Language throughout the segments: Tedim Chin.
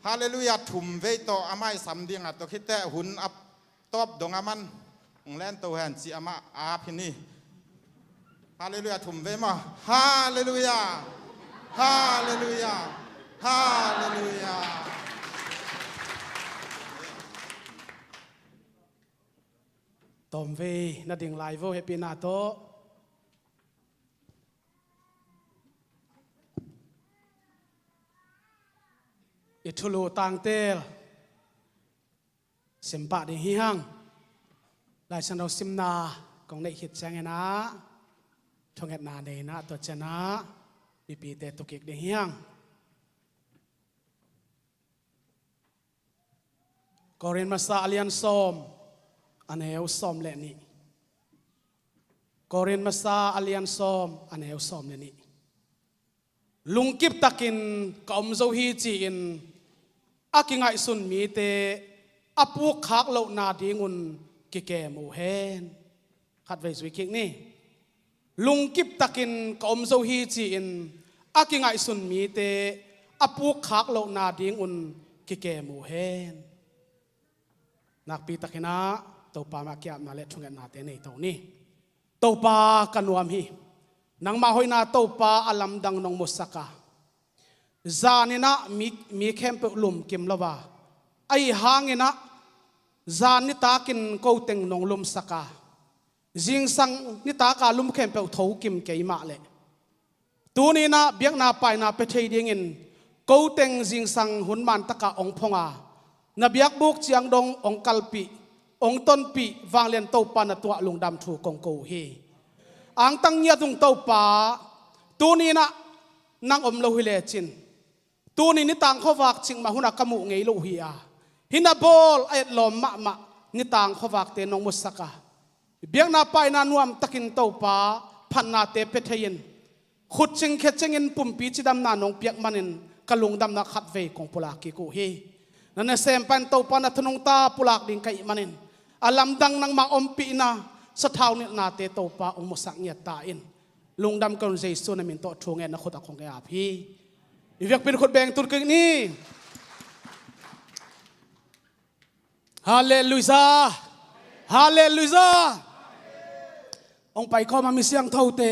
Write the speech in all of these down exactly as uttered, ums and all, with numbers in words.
Halleluiah thum vei tawh amah i sam dingah tawh khiteh hun a tawp dong a man hong lento hen ci amah a ap hi ni. Halleluiah thum vei maw? Halleluiah. Halleluiah. Halleluiah. Tawmvei na ding lai vo, hehpihna tawh. I thulu tangtel simpah ding hi hang. Lai Siangtho simna kong neih khit ciangin ah thungetna nei in ah, tua ciangin ah mipite tukik ding hi hang. Korin masa a lian sawm, a neu sawm le nih. Korin masa a lian sawm, a neu sawm le nih. Lungkip takin ka om zo hi ci-in a kingaihsun mite a pukkhak lohna dingun kikem uh hen. Khatvei zui kik ni. Lungkip takin ka om zo hi ci-in a kingaihsun mite a pukkhak lohna dingun kikem uh hen. Nakpi takin ah Topa mah kiapna le thungetnate nei to ni. Topa ka nuam hi. Nangmah hoihna Topa a lamdang nong musak a, zanin ah mi, mi khempeuh lumkim lo a, ahi hangin ah zan nitakin ko teng nong lumsak a, zingsang nitaka lum khempeuh thokim kei mah leh, tuni in ah biakna paina pia thei dingin ko teng zingsang hun mantaka hong phong a, na biakbuk ciang dong hong kalpih, hong tonpih vanglian Topa na tungah lungdam thu kong ko uh hi. Angtang ngiat ung Topa, tuni in ah nang om lo hi lecin, tuni nitang khuavak cikmah hunah ka muh ngei lo uh hi a, hih na bawl a etlawm mahmah nitang khuavakte nong musak a, biakna paina nuam takin Topa phatnate pia thei-in, khutcing khecingin pumpi cidamna nong piak manin ka lungdamna khatvei kong pulak kik uh hi. Na nasempa in Topa na thu nungta pulak ding ka hih manin, a lamdang nangmah ompihna sathau nilhnate Topa hong musak ngiat ta in. Lungdam ka un, Jesu na min tawh thu ngen na khut a kong ap hi. I biakpi in khut beng tun kik ni. Halleluiah. Halleluiah. Hong pai khawm a mi siangthote,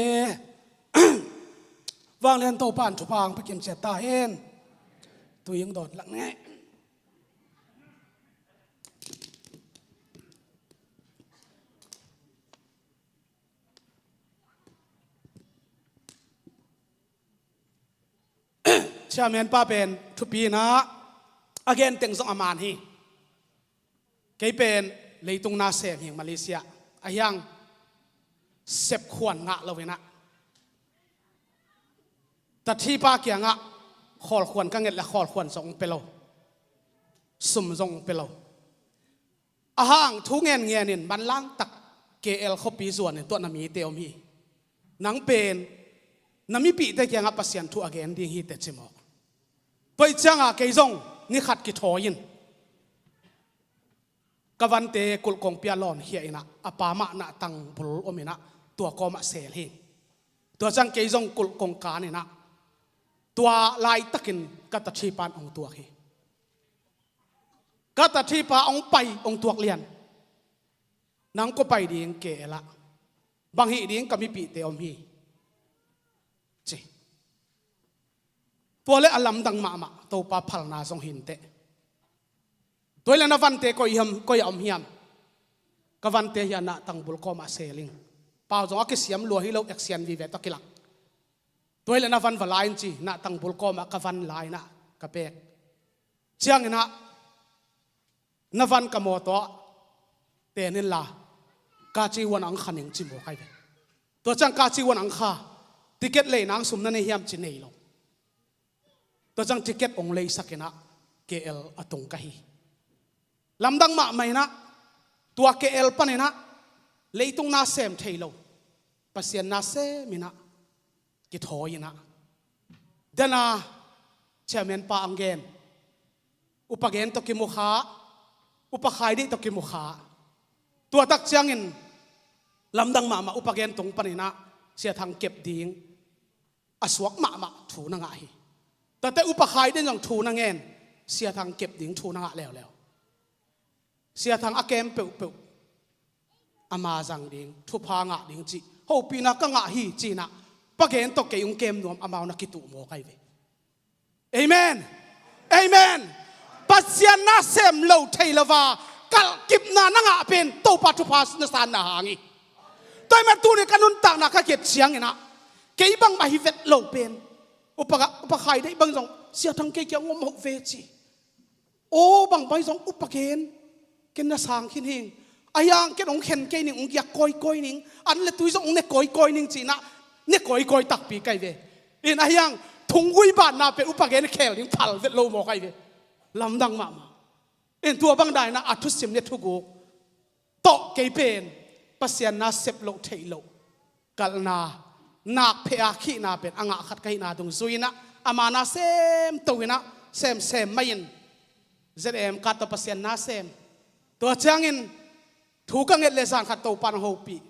vanglian Topa in thupha hong pia kim ciat ta hen. Tui hong dawn lak ni. Chairman pa pen thupi in ah a gen teng zong a man hi. Kei pen leitung na sem hi ing, Malaysia ahi hang sepkhuan ngah lo in ah, tathipha kiangah khawlkhuan ka nget le khawlkhuan zong hong pia lo, sum zong hong pia lo. A hang thu ngenngen in manlang tak K L khuapi zuan in tuah na mite om hi. Nang pen na mipihte kiangah Pasian thu a gen ding hi teh ci mawk. Tua ih ciangah kei zong ni khat kithawi in ka vante kulh kong pia lawnkhia in ah, a pa mah nahtang bul om in ah tua kawmah sel hi. Tua ciang kei zong kulh kong kan in ah tua laitakin ka tathipha in hong tuak hi. Ka tathipha hong pai, hong tuak lian. Nang kua pai ding K L ah? Bang hih ding ka mipihte om hi, ci. Tua le a lamdang mahmah, Topa phalna zong hi inteh. Tua hi le na vante koi hiam, koi ah om hiam? Ka vante hi a, nahtang bul kawmah sel ing. Pau zong a kisiam lua hi lo, action vive tawh kilak. Tua hi le na van va la in ci, nahtang bul kawmah ka van la in ah ka pek. Ciangin ah na van ka mawtaw ah ten inla, Kacihuan ang kha ning ci mawk ai ve. Tua ciang Kacihuan ang kha, ticket lei nang sum na nei hiam ci, nei lo. Tua ciang ticket hong leisak in ah K L a tung ka hi. Lamdang mahmah in ah tua K L pan in ah leitung na sem thei lo, Pasian na sem in ah kithawi in ah, dena chairman pa ang gen, upa gen tawh kimu kha, upa khai dih tawh kimu kha. Tua tak ciangin lamdang mahmah upa gen tung pan in ah Sia Thang kep ding a suak mahmah thu na ngah hi. Tate upa khai ding zong thu na ngen. Sia Thang kep ding thu na ngah leuleu. Sia Thang a kem peuhpeuh ama zang ding, thupha ngah ding cih hopihna ka ngah hi ci-in ah pa gen tawh kei hong kem nuam amau na kituh mawk ahi ve. Amen. Amen. Pasian na sem lo thei lo a kalhkipna na ngah pen Topa thupha na sanna hang hi. Tua ahih manin tuni ka nuntakna ka nget ciangin ah kei bangmah hi vet lo pen Upa, Upa Khai Deih bang zong Sia Thang kei kiang om hoh ve ci. Aw, bang bai zong upa gen, ken na sang khin hing. Ahi hang ken hong khen kei ning, hong giak kawikawi ning, an le tui zong hong ne kawikawi ning ci-in ah ne kawikawi takpi ka hi ve. In ahi hang thunggui banna pen upa gen khel ding phal vet lo mawk ahi ve. Lamdang mahmah. In tua bang dan in ah a thusim le thuguk tawh kei pen Pasian na sep loh theih loh kalhna, nakphe a khihna pen a ngah khat ka hihna dungzui in ah ama na sem to in ah semsem mah in Z M card tawh Pasian na sem. Tua ciangin thu ka nget le zan khat Topa'n hong hopih.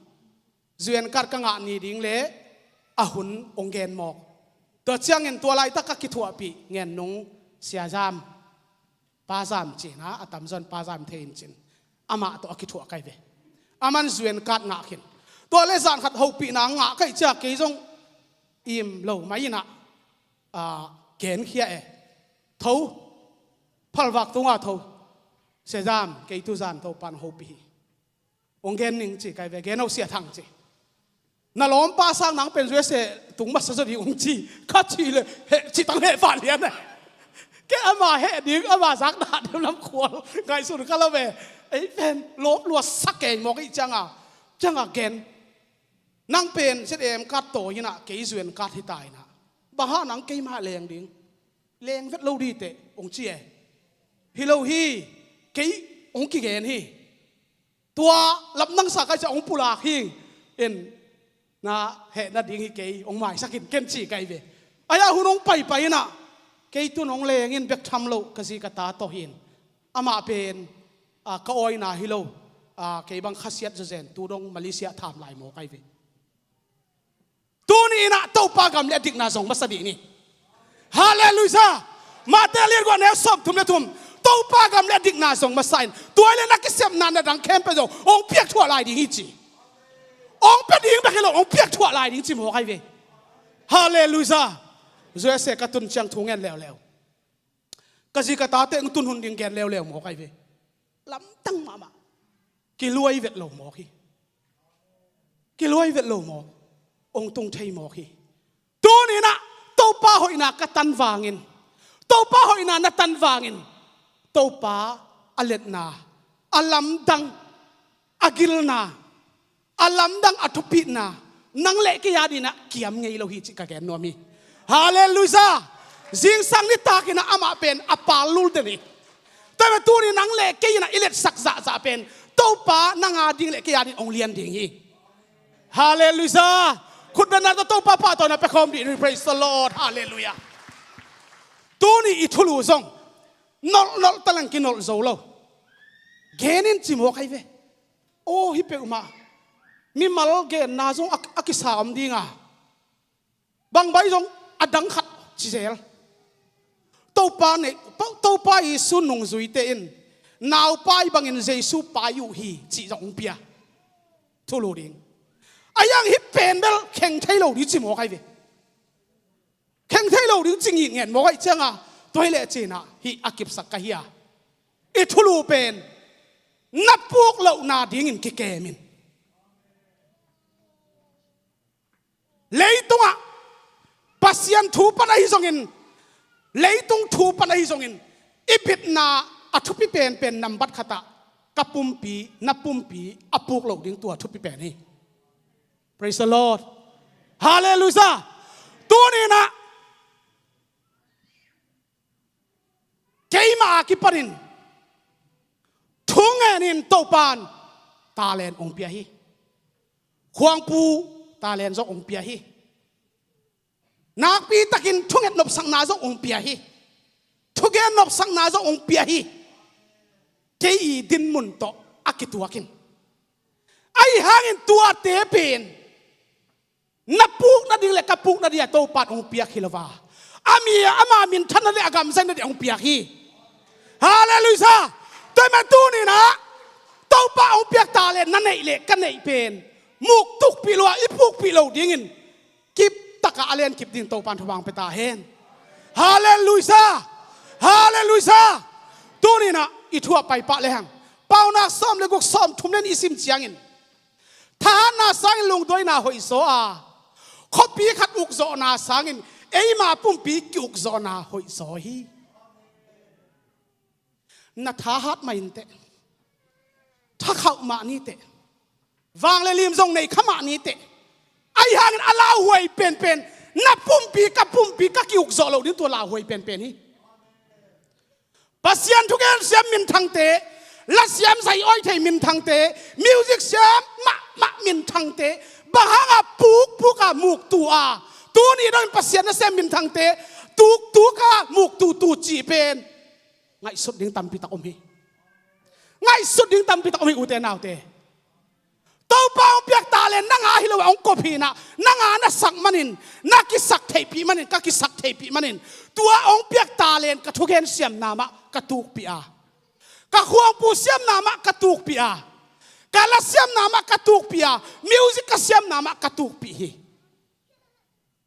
U N card ka ngah ni ding le a hun hong gen mawk. Tua ciangin tua laitak ka kithuahpih Ngennung Sia Zam, Pa Zam ci-in ah, a tamzaw in Pa Zam thei in cin, amah tawh a kithuah ka hi ve. Aman U N card ngah khin. Tua le zan khat hopihna ngah ka hih ciang kei zong im lo mah in ah, a, genkhia e. Tho, phalvak tunga tho. Sia Zam, kei tu zan Topa'n hong hopih hi. Hong gen ning ci ka hi ve, gen o Sia Thang ci. Na lawmpa sang nang pen U S A tung masa zaw ding hong ci. Ka cih leh heh, cih tang heh pah lian e. Kei ama heh ding, ama zak na ding lam khual ngaihsun ka lo ve. Ei pen lawp lua sa kei mawk ahih ciangin, ciangin gen. Nang pen Z M card tawi in ah kei U N card hi ta in ah, bang hang nang keima leng ding? Leng vet lo ding teh hong ci e. Hi lo hi, kei hong kigen hi. Tua lamdang sa ka hih ciang hong pulak hi. In, na heh nading hi kei, hong maisak in, ken ci ka hi ve. Ahi a hun hong paipai in ah, kei tun hong leng in bek tham loh ka zi ka ta tawh hi in. Amah pen, a, ka awina hi lo, a, kei bang khasiat zawzen, tu dong Malaysia tham lai mawk ahi ve. Tuni in ah Topa gam le a dikna zong masa dih ni. Halleluiah. Matthai lian guk neu sawmthum le thum. Topa gam le a dikna zong masa in. Tua hi leh na kisepna na dang khempeuh zong hong piak thuah lai ding hi ci. Hong pia ding bek hi lo, hong piak thuah lai ding ci mawk ahi ve. Halleluiah. U S A ka tun ciang thu ngen leuleu. Ka zi ka tate hong tun hun ding gen leuleu mawk ahi ve. Lamdang mahmah. Kiluai vet lo mawk hi. Kiluai vet lo mawk. Hong tung thei mawk hi. Tuni in ah Topa hoihna ka tan vangin, Topa hoihna na tan vangin, Topa a liatna, a lamdang, a gilna, a lamdang, a thupitna nang le kei a dingin ah kiam ngei lo hi cih ka gen nuam hi. Halleluiah. Zingsang nitak in ah amah pen a pal lul den hi. Tua hi a, tuni nang le kei in ah i liatsak zahzah pen Topa nang a ding le kei a ding hong lian ding hi. Halleluiah. Khutbetna tawh Topa pahtawina pia khawm dih ni. Praise the Lord. Halleluiah. Tuni i thulu zong nolhnolh taleng kinolh zo lo. Gen in ci mawk ahi ve. Aw, hi peuhmah mimal genna zong a, a kisa om ding a, bang bai zong a dang khat ci zel. Topa nei, Topa Jesu nungzuite in naupai bangin Jesu pai uh hi cih zong hong pia. Thulu ding. Ahi hang hih pen bel kheng thei lo ding ci mawk ahi ve. Kheng thei lo ding ci ngitnget mawk ahih ciangin, tua hi leh ci-in ah hih a kipsak ka hi a, i thulu pen na puk lohna dingin kikem in. Leitungah Pasian thu pan ahi zongin, leitung thu pan ahi zongin, i bitna a thupi penpen nambat khatah ka pumpi, na pumpi a puk loh ding tua thupi pen hi. Praise the Lord. Halleluiah. Tuni in ah keimah a kipanin thungen in Topa'n talent hong pia hi. Khuangpu talent zong hong pia hi. Nakpi takin thunget nopsakna zong hong pia hi. Thugen nopsakna zong hong pia hi. Kei i dinmun tawh a kituak in. Ahi hangin tuate pen na puk nading le ka puk nading a Topa'n hong piak hi lo a, a mi, ama minthan nading, a gam zai nading hong piak hi. Halleluiah. Tua ahih manin tuni-in ah Topa hong piak talent na neih leh ka neih pen muk tukpih lo a, i pukpih lo dingin kip takah a len kip dingin Topa in thupha hong pia ta hen. Halleluiah. Halleluiah. Tuni-in ah i thu ah pai pah lehang, Paunak sawm le guk, sawm thum le nih i sim ciangin, thahatna sangin lungduaina hoihzaw a, khuapi khat ukzawhna sangin eima pumpi kiukzawhna hoihzaw hi. Na thahat mah inteh, thakhauh mah niteh, vang le lim zong nei kha mah niteh, ahi hangin a lauhuai penpen, na pumpi, ka pumpi, ka kiukzawh loh ding tua lauhuai penpen hi. Pasian thugen siam minthangte, la siam zai awi thei minthangte, music siam mahmah minthangte, bang hanga pukpuk a muktu a, tuni dongin Pasian nasem minthangte tuktuk a muktutu cih pen ngaihsut ding tampi tak om hi. Ngaihsut ding tampi tak om hi, ute naute. Topa hong piak talent nang a hi lo a hong kop hi-in ah, nang a na sak manin, na kisak theihpih manin, ka kisak theihpih manin, tua hong piak talent ka thugen siamna mah ka tukpih a, ka khuangpu siamna mah ka tukpih a, ka la siamna mah ka tukpih a, music ka siamna mah ka tukpih hi.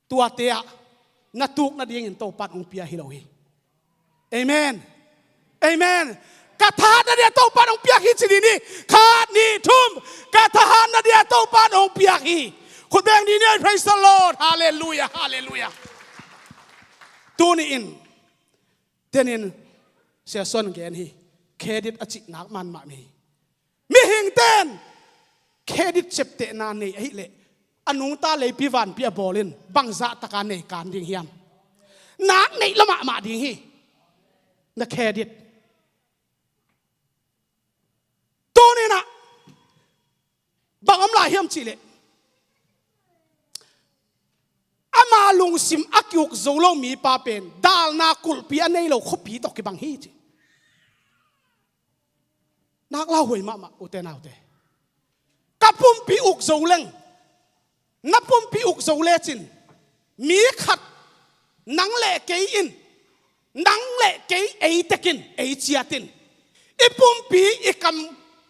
Tuate ah na tuk nadingin Topa in hong pia hi lo hi. Amen. Amen. Ka thahat nadingin Topa in hong piak hi ci ni. Khat, nih, thum. Ka thahat nadingin Topa in hong piak hi. Khut beng ni ni. Praise the Lord. Halleluiah. Halleluiah. Tuni-in, tenin Sia Suan gen hi. Credit a cih nak man mah mi. Mihingte in credit ciaptehna nei ahih leh, a nungta leipi vanpi a bawl in bangzah taka nei kan ding hiam? Nak neih lo mahmah ding hi. Na credit. Tuni-in ah bang om lai hiam cih leh, ama lungsim a kiuk zo lo mipa pen dalna kulhpi a nei lo khuapi tawh kibang hi ci. Nak lauhuai mahmah, ute naute. Ka pumpi uk zo leng, na pumpi uk zo lecin, mi khat, nang le kei in, nang le kei ei tek in, ei ciat in, i pumpi, i kam,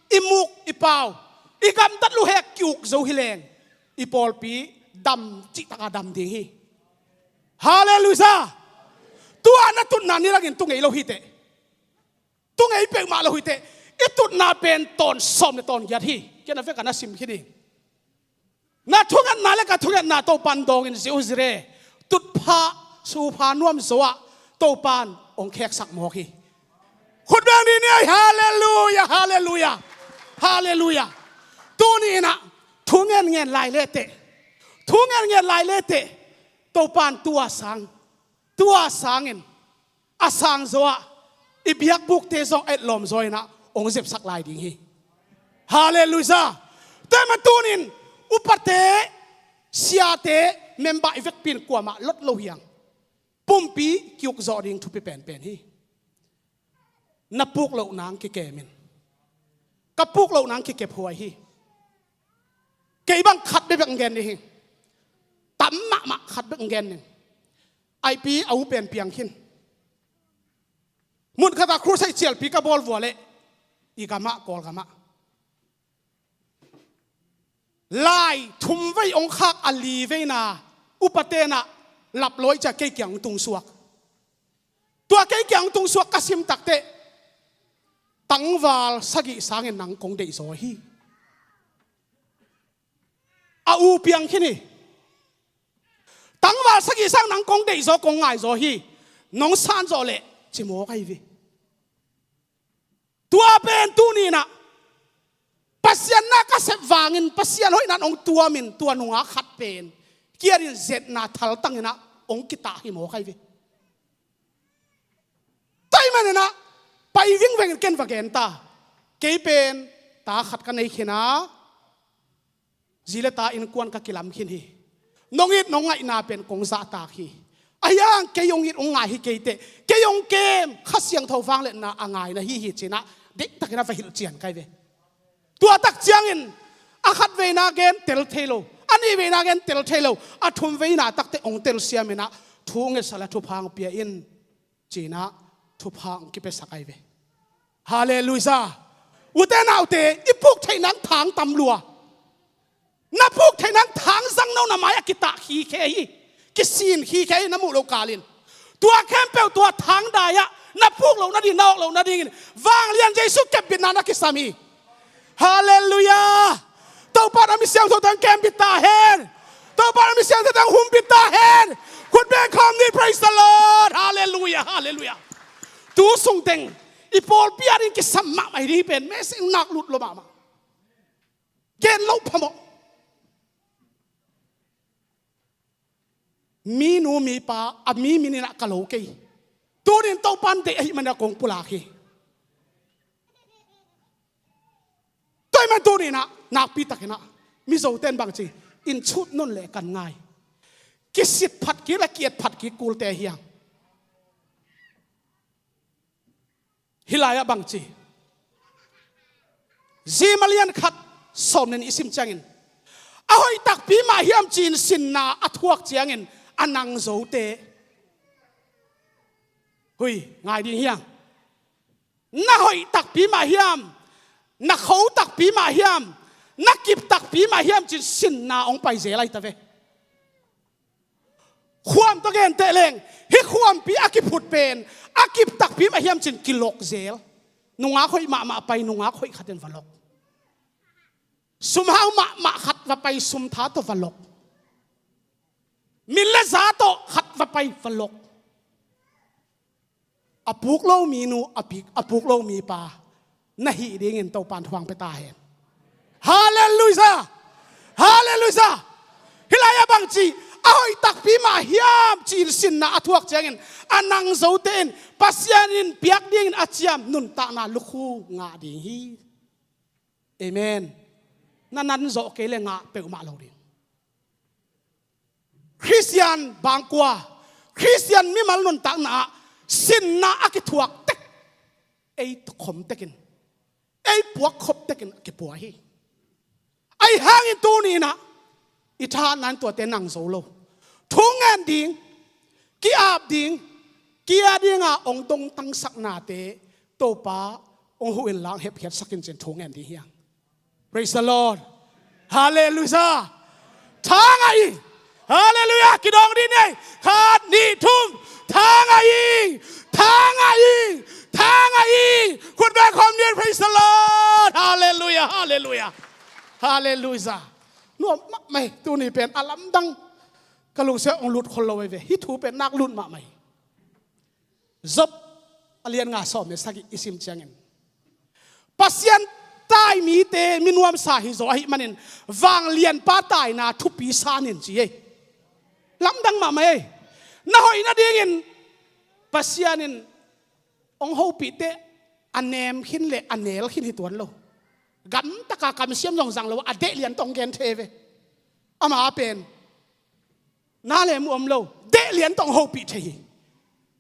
i muk, i pau, i gamtat luhek kiuk zo hi leng, i pawlpi dam cihtak a dam ding hi. Halleluiah. Tua na tutna ni langin tu ngei lo hi teh. Tu ngei peuhmah lo hi teh. I tutna pen tawn sawm le tawn giat hi. Kei na vek a na sim khin hi. Na thungetna le ka thungetna Topan dawngin zihuzire, tutphah, supha nuam zo ah Topan hong kheksak mawk hi. Khut beng ni ni ai. Halleluiah, halleluiah, halleluiah. Tuni-in ah thu ngenngen lai le teh, thu ngenngen lai le teh, Topan tua sang, tua sangin a sang zaw ah i biakbukte zong a etlawm zaw in ah hong zepsak lai ding hi. Halleluiah. Tua ahih manin tunin upate, siate, member i vekpi in kuamah lot lo hiang. Pumpi kiuk zawh ding thupi penpen hi. Na puk loh nang kikem in. Ka puk loh nang kikephuai hi. Kei bang khat bekbek gen ni hi. Tam mahmah khat bek gen ni. Aipi a u pen piang khin. Mun khat a crusade cialpi ka bawl vua leh i gamah, Kawlgamah, lai thum vei hong khak a li veina upaten ah laplawi ciah kei kiang hong tungsuak. Tua kei kiang hong tungsuak ka sim takteh, tangval sagih sangin nang kong deihzaw hi. A u piang khin hi. Tangval sagih sang nang kong deihzaw, kong ngaihzaw hi. Nong sanzawh leh ci mawk ahi ve. Tua pen tuni-in ah Pasian na ka sep vangin Pasian hoihna in hong tuamin tua nungak khat pen kiatin zetna thaltangin ah hong kitah hi mawk ahi ve. Tua ahih manin ah pai vingvengin ken va gen ta. Kei pen ta khat ka nei khin a, zi le ta innkuan ka kilam khin hi. Nong it nong ngaihna pen kong zahtak hi. Ahi hang kei hong it hong ngai hi kei teh, kei hong kem Kha Siangtho vangliatna a ngai na hi hi ci-in ah deihtakin ah va hilh cian ka hi ve. Tua tak ciangin a khat veina gen tel thei lo, a nih veina gen tel thei lo, a thum veina takteh hong telsiam in ah thu ngetsak le thupha hong pia in ci-in ah thupha hong kipiasak ahi ve. Halleluiah. Ute naute, i puk theih nang thang tam lua. Na puk theih nang thang zang no na mai a kitah khikhe hi. Kisin khikhe hi, na muh lo kalin. Tua khempeuh tua thang dai-ah na puk loh nading, na awk loh nadingin vanglian Jesu kepbitna na kisam hi. Halleluiah. Topa na mi siangtho teng kembit ta hen. Topa na mi siangtho teng humbit ta hen. Khut beng khawm ni, praise the Lord. Halleluiah, halleluiah. Tu sung teng i pawlpi ading kisam mahmah hi ding hi pen, message nak lut lo mahmah. Gen lo phamawh. Minu mipa a mi min in ah ka lo kei. Tunin Topan deih ahih manin ah kong pulak hi. Tua ahih manin tunin ah nakpi takin ah Mizote in bangci, in chut nun leh kan ngai. Kisit phat kik leh ki-et phat kik kulte hi hang. Hih lai-ah bangci, Zim a lian khat sawm nih i sim ciangin, a hoih takpi mah hiam ci-in sinna a thuak ciangin a nang zote. Hui, ngai ding hi hang. Na hoih takpi mah hiam, na kho takpi mah hiam, na kip takpi mah hiam ci-in sinna hong pai zel ahi ta ve. Khuam tawh genteh leng, hih khuampi a kiphut pen a kip takpi mah hiam ci-in kilok zel. Nungak hoih mahmah pai, nungak hoih khat in va lok. Sumhau mahmah khat va pai, sumtha tawh va lok. Min le za tawh khat va pai, va lok. A puk lo minu, a pik, a puk lo mipa na hih dingin Topan thuang pia ta hen. Halleluiah! Halleluiah! Hih lai-ah bangci, a hoih takpi mah hiam ci-in sinna a thuak ciangin a nang zote in Pasian in piak dingin a ciam nuntakna lukhu ngah ding hi. Amen. Na nan zawh kei leh ngah peuhmah lo ding. Khristian bangkua, Khristian mimal nuntakna ah sinna a kithuak tek, ei khom tekin, ei puak khop tekin a kipua hi. Ahi hangin tuni-in ah i thahatna in tuate nang zo lo. Thu ngen ding, ki-ap ding, kia dinga hong dongtangsaknate Topa hong huh inla hong hepkhiatsak in ci-in thu ngen ding hi hang. Praise the Lord. Halleluiah. Tha ngah ing. Halleluiah. Kidong dih ni. Khat, nih, thum. Tha ngah ing. Tha ngah ing. Tha ngah ing. Khut beng khawm ni. Praise the Lord. Halleluiah. Halleluiah. Halleluiah. Nuam mahmah hi. Tuni pen a lamdang ka lungsim ah hong lut khol lo ahi ve. Hih thu pen nak lut mahmah hi. Job a lian nga sawm le sagih i sim ciangin, Pasian tai mite mi nuamsa hizaw ahih manin vanglianpa taina thupi san in ci hi. Lamdang mahmah hi. Na hoih nadingin Pasian in hong hopih teh a nem khin le a nel khin hi tuan lo. Gamtaka kamsiam zong zang lo a, a deh lian tawh hong gen thei ve. Ama pen na le mu om lo, deh lian tawh hong hopih thei hi.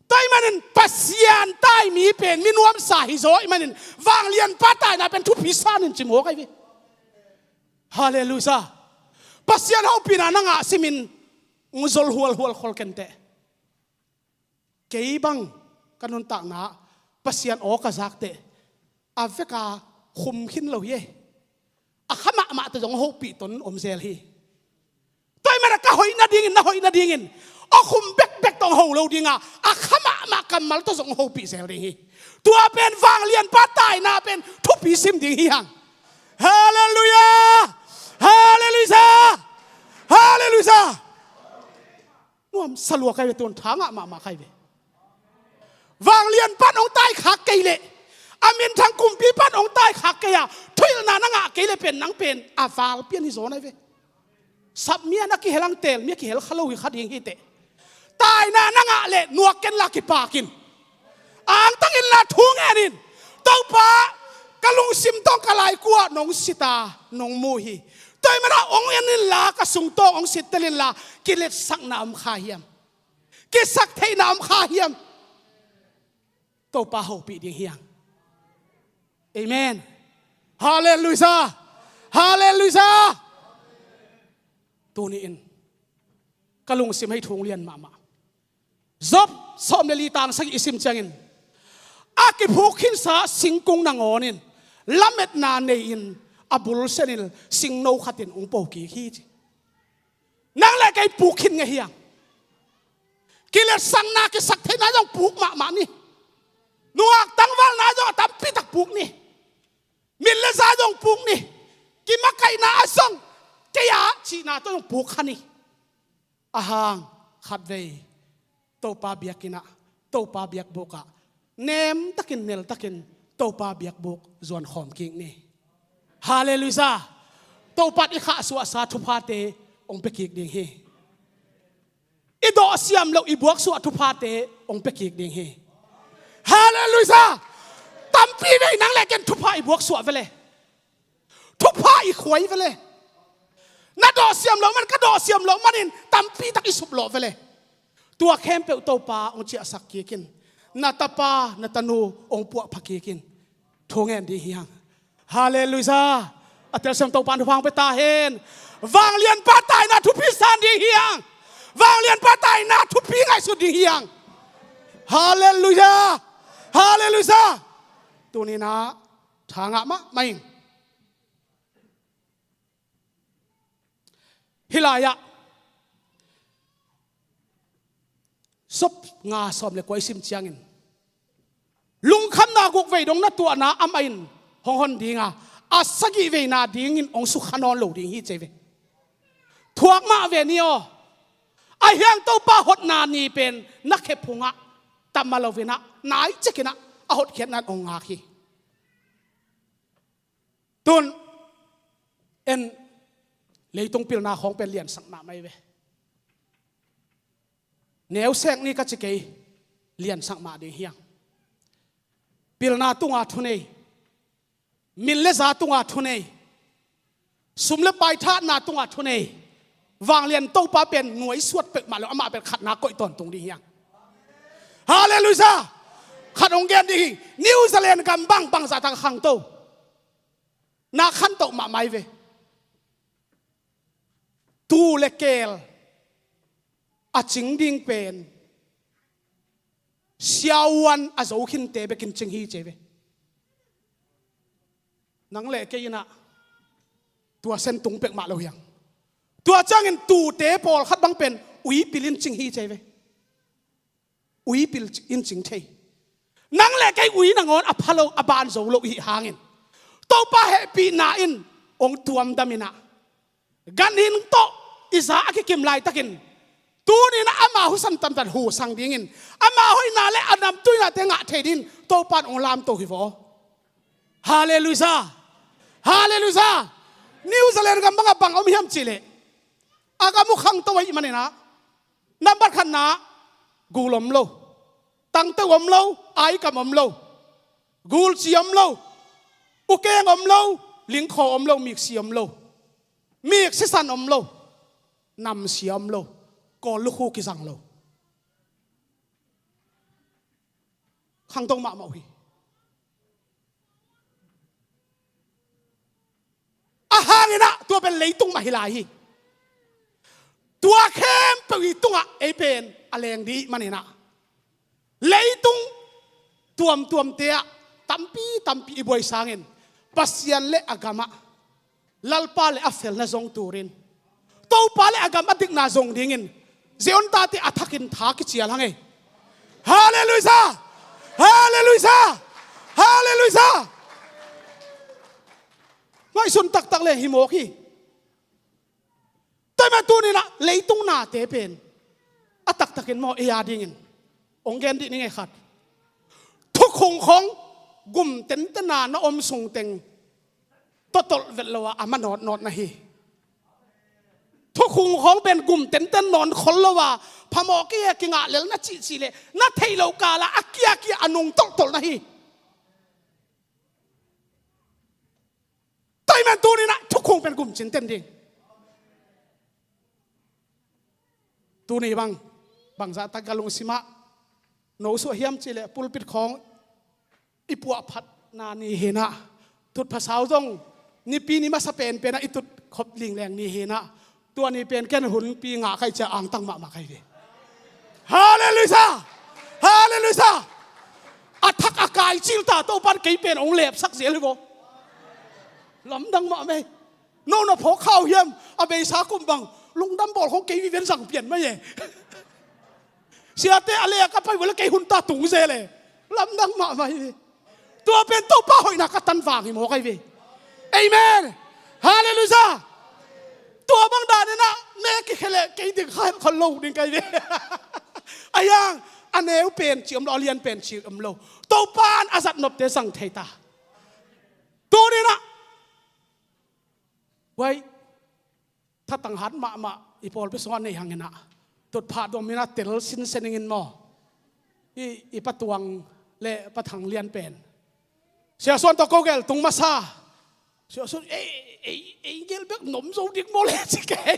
Tua ahih manin Pasian tai mi pen mi nuamsa hizaw ahih manin vanglianpa taina pen thupi san in ci mawk ahi ve. Halleluiah. Pasian hopihna na ngah simin hong zol hualhual khol kenteh. Kei bang ka nuntakna ah Pasian aw ka zakteh a veka khum khin lo hi. A kha mahmah tawh zong hopih ton om zel hi. Tua ahih manin ka hoih nadingin, na hoih nadingin a khum bekbek tawh hong ho lo dinga, a kha mahmah kammal tawh zong hopih zel ding hi. Tua pen vanglianpa taina pen thupi sim ding hi hang. Halleluiah. Halleluiah. Halleluiah. Nuamsa lua ka hi ve, tun tha ngah mahmah ka hi ve. Vanglianpa in hong taikhak kei leh, a minthang kumpipa in hong taikhak kei a, thuhilhna na ngah kei leh pen nang pen a val pian hizaw na hi ve. Sap mi a na kihel hang, teel mi a kihel kha lo hi kha ding hi teh. Taina na ngah leh nuak kenla kipak in. Angtang inla thu ngen in. Topa, ka lungsim tawh ka laiku-ah nong sit a, nong mu hi. Tua ahih manin hong en inla, ka sung tawh hong sittel inla, kiletsakna om kha hiam? Kisaktheihna om kha hiam? Topa hopih ding hi hang. Amen. Halleluiah. Halleluiah. Tuni-in ka lungsim ah hih thu lian mahmah. Job sawm le li, tang sagih i sim ciangin, A kiphuk khinsa singkung nangawn in lametna nei-in a bul senil singno khatin hong po kik hi ci. Nang le kei puk khin ngei hiang. Kiletsakna kisak theihna zong puk mahmah ni. Nungak tangvalna zong a tampitak puk ni. Mit le za zong puk ni. Kimakaihna a zong kei a cihna tawh zong puk kha ni. A hang khatvei Topa biakinn ah, Topa biakbuk ah nemtakin neltakin Topa biakbuk zuan khawm kik ni. Halleluiah. Topa in i khahsuahsa thuphate hong pia kik ding hi. I dawhsiam loh i buaksuah thuphate hong pia kik ding hi. Halleluiah. Tampi vei nang le ken thupha i buaksuah ve le. Thupha i khuai ve le. Na dawhsiam loh man, ka dawhsiam loh manin tampitak i suplawh ve le. Tua khempeuh Topa hong ciahsak kik in. Na tapa, na tanu hong puahpha kik in. Thu ngen ding hiang. Halleluiah. A telsiam Topa in thupha hong pia ta hen. Vanglianpa taina thupi san ding hiang. Vanglianpa taina thupi ngaihsut ding hiang. Halleluiah. Halleluiah. Tuni-in ah tha ngah mahmah ing. Hih lai-ah Sop nga sawm le kua i sim ciangin lungkhamna guk vei dong na tuahna amah in hong hon ding a, a sagih veina dingin hong sukha nawn lo ding hi ci ve. Thuak mah ve ni aw. Ahi hang Topa hotna ni pen na khe phungah tam mah lo-in ah nai cikin ah a hotkhiatna in hong ngak hi. Tun en, leitung pilna khawng pen liansak mahmah hi ve. Neu sek ni ka ci kei, liansak mah ding hiang. Pilna tunga thunei, mit le za tunga thunei, sum le pai thatna tunga thunei, vanglian Topa pen nuaisuat peuhmah lo, amah pen khatna koih tawntung ding hiang. Halleluiah. Khat hong gen ding hi. New Zealand gam bang bangzah tak a khangto, na khantoh mahmah hi ve. Tuu le keel a cing ding pen siavuan a zo khinte bekin cing hi ci ve. Nang le kei in ah tua sen tung peuhmah lo hiang. Tua ciangin tuute pawlkhat bang pen uipil in cing hi ci ve. Uipil in cing thei. Nang le kei ui nangawn a pha lo, a ban zo lo i hih hangin Topa hehpihna in hong tuamdam in ah, ganhing tawh i za a kikim laitakin tuni-in ah ama husan tamtat husang dingin, ama hoihna le a namtuihnate ngah thei dingin Topa in hong lamto hi vaw. Halleluiah. Halleluiah. New Zealand gam bangah bang om hiam cihleh, a gam uh khangto ahih manin ah, nambat khatna, gul om lo, tangteu om lo, aikam om lo, gulci om lo, ukeng om lo, lingkhaw om lo, miksi om lo, mik sisan om lo, namsia om lo, kawl lukhu kizang lo. Khangto mahmah uh hi. A hangin ah tua pen leitung mah hi lai hi. Tua khempeuh i tungah ei pen a leng ding manin ah, leitung tuamtuamte ah tampi tampi i buai sangin Pasian le a gamah, Lalpa le a felna zong turin, Topa le a gam a dikna zong dingin Zion tate a thakin tha kicial hang ei. Halleluiah. Halleluiah. Halleluiah. Ngaihsun taktak le hi mawk hi. Tua ahih manin tuni-in ah leitung nate pen a taktakin maw, ei a dingin hong gen dih ni ngei khat. Thukhun khawng gum tenten a na om sungteng tawtolh vet lo a, a ma nawtnawt na hi. Thukhun khawng pen gum tenten nawn khol lo a, phamawh kei a kingah lel na cihcih leh na theih loh kal a, a kiakia a nung tolhtolh na hi. Tua ahih manin tuni-in ah thukhun pen gum cinten ding. Tuni bang, bangzah tak ka lungsim ah no suah hiam cihleh pulpit khawng i puahphatna ni hi-in ah, tutphah sau zong Nipi ni masa penpen ah i tut khop lingleng ni hi-in ah, tua ni pen ken hunpi ngah ka hih ciang angtang mahmah ka hi ve. Halleluiah! Halleluiah! A thak a Taicil ta, Topan kei pen hong lepsak zel hi vaw. Lamdang mahmah hi. No na phawk kha uh hiam? A beisa kum bang lungdam bawl khong kei viven zang pian mah e. Siate a lei a ka pai vua le kei hun ta tung zel e. Lamdang mahmah hi ve. Tua pen Topa hoihna ka tan vang hi mawk ahi ve. Amen. Halleluiah. Tua bang danin ah me kikhia leh kei ding kha het khol lo ding ka hi ve. A hiang, a neu pen ci om lo, a lian pen ci om lo. Topan a zat nopte zang thei ta. Tuninah, huai, thatang hat mahmah i pawlpi sungah nei hanginah, tutphah dominah tel sinsen ingin maw. I, i Pa Tuang le Pa Thang Lian pen, Sia Suan tawh ko gel tung masa. Sia Suan, ei, ei, ei gel bek nom zo dik maw le ci kei.